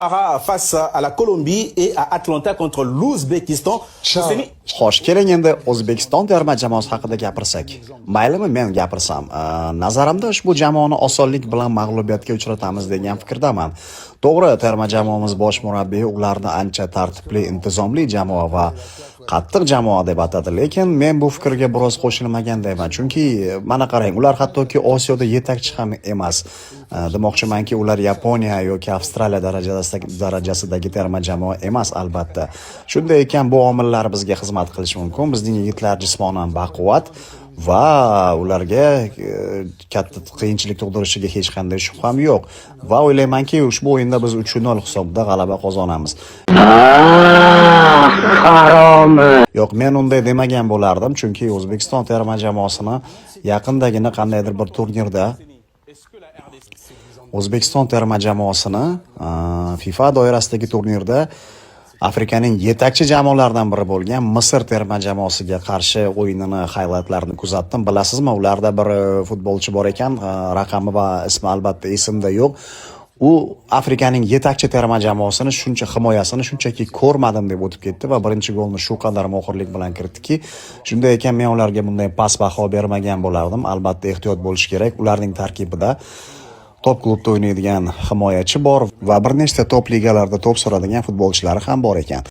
Face à la Colombie et à Atlanta contre l'Ouzbékistan. Ciao. Xo'sh, keling, endi O'zbekiston terma jamoasi haqida gapirsak. Maylimi, men gapirsam? Nazarimda, ushbu jamoani osonlik bilan mag'lubiyatga uchratamiz degan fikrdaman. To'g'ri, terma jamoamiz bosh murabbiyi ularni ancha tartibli, intizomli jamoa va qattiq jamoa deb atadi, lekin men bu fikrga biroz qo'shilmagandayman. Chunki mana qarang, ular hattoki Osiyoda yetakchi ham emas. Demoqchimanki, ular Yaponiya yoki Avstraliya darajasidagi terma jamoa emas, albatta. Shunday ekan, bu omillar bizga xizmat qilishi mumkin. Bizning yigitlar jismonan baquvvat va ularga katta qiyinchilik tug'dirishiga hech qanday shubham yo'q. Va o'ylaymanki, ushbu o'yinda biz 3-0 hisobida g'alaba qozonamiz. Haromi. Yo'q, men unday demagan bo'lardim, chunki O'zbekiston terma jamoasini yaqindagina qandaydir bir turnirda, O'zbekiston terma jamoasini FIFA doirasidagi turnirda Afrikaning yetakchi jamoalaridan biri bo'lgan Misr terma jamoasiga qarshi o'yinini highlightlarini kuzatdim. Bilasizmi, ularda bir futbolchi bor ekan, raqami va ismi albatta esimda yo'q. U Afrikaning yetakchi terma jamoasini shuncha himoyasini shunchaki ko'rmadim deb o'tib ketdi va birinchi golni shu qadar mohirlik bilan kiritdiki, shunday ekan, men ularga bunday past baho bermagan bo'lardim. Albatta, ehtiyot bo'lish kerak. Ularning tarkibida top klubda o'ynaydigan himoyachi bor va bir nechta top ligalarda to'p suradigan futbolchilari ham bor ekan.